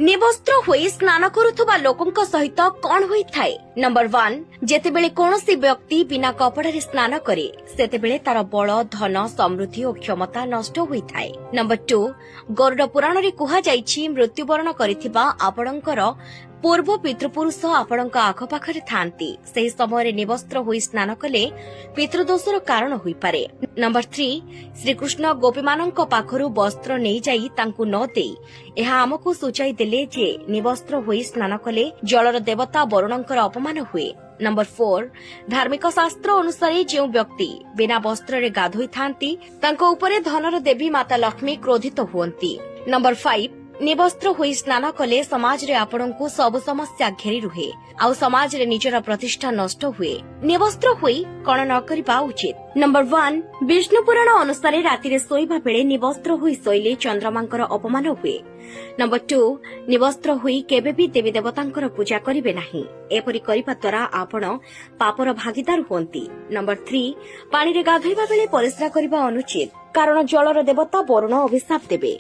ନିବସ୍ତ୍ର ହୋଇ ସ୍ନାନ କରୁଥିବା ଲୋକଙ୍କ ସହିତ କଣ ହୋଇଥାଏ? ନମ୍ବର 1, ଯେତେବେଳେ କୌଣସି ବ୍ୟକ୍ତି ବିନା କପଡ଼ାରେ ସ୍ନାନ କରେ, ସେତେବେଳେ ତାର ବଳ, ଧନ, ସମୃଦ୍ଧି ଓ କ୍ଷମତା ନଷ୍ଟ ହୋଇଥାଏ। ନମ୍ବର 2, ଗରୁଡ଼ ପୁରାଣରେ କୁହାଯାଇଛି, ମୃତ୍ୟୁବରଣ କରିଥିବା ଆପଣଙ୍କର ପୂର୍ବ ପିତୃପୁରୁଷ ଆପଣଙ୍କ ଆଖପାଖରେ ଥାଆନ୍ତି। ସେହି ସମୟରେ ନିବସ୍ତ୍ର ହୋଇ ସ୍ନାନ କଲେ ପିତୃଦୋଷର କାରଣ ହୋଇପାରେ। ନମ୍ବର 3, ଶ୍ରୀକୃଷ୍ଣ ଗୋପୀମାନଙ୍କ ପାଖରୁ ବସ୍ତ୍ର ନେଇଯାଇ ତାଙ୍କୁ ନ ଦେଇ ଏହା ଆମକୁ ସୂଚାଇ ଦେଲେ ଯେ ନିବସ୍ତ୍ର ହୋଇ ସ୍ନାନ କଲେ ଜଳର ଦେବତା ବରୁଣଙ୍କର ଅପମାନ ହୁଏ। ନମ୍ବର 4, ଧାର୍ମିକ ଶାସ୍ତ୍ର ଅନୁସାରେ ଯେଉଁ ବ୍ୟକ୍ତି ବିନା ବସ୍ତ୍ରରେ ଗାଧୋଇଥାନ୍ତି, ତାଙ୍କ ଉପରେ ଧନର ଦେବୀ ମାତା ଲକ୍ଷ୍ମୀ କ୍ରୋଧିତ ହୁଅନ୍ତି। ନମ୍ବର 5, ନିବସ୍ତ୍ର ହୋଇ ସ୍ନାନ କଲେ ସମାଜରେ ଆପଣଙ୍କୁ ସବୁ ସମସ୍ୟା ଘେରି ରୁହେ ଆଉ ସମାଜରେ ନିଜର ପ୍ରତିଷ୍ଠା ନଷ୍ଟ ହୁଏ। ନିବସ୍ତ୍ର ହୋଇ କଣ ନ କରିବା ଉଚିତ? ନମ୍ବର 1, ବିଷ୍ଣୁ ପୁରାଣ ଅନୁସାରେ ରାତିରେ ଶୋଇବା ବେଳେ ନିବସ୍ତ୍ର ହୋଇ ଶୋଇଲେ ଚନ୍ଦ୍ରମାଙ୍କର ଅପମାନ ହୁଏ। ନମ୍ବର 2, ନିବସ୍ତ୍ର ହୋଇ କେବେ ବି ଦେବୀ ଦେବତାଙ୍କର ପୂଜା କରିବେ ନାହିଁ। ଏପରି କରିବା ଦ୍ୱାରା ଆପଣ ପାପର ଭାଗିଦାର ହୁଅନ୍ତି। ନମ୍ବର 3, ପାଣିରେ ଗାଧୋଇବା ବେଳେ ପରିସ୍ରା କରିବା ଅନୁଚିତ, କାରଣ ଜଳର ଦେବତା ବରୁଣ ଅଭିଶାପ ଦେବେ।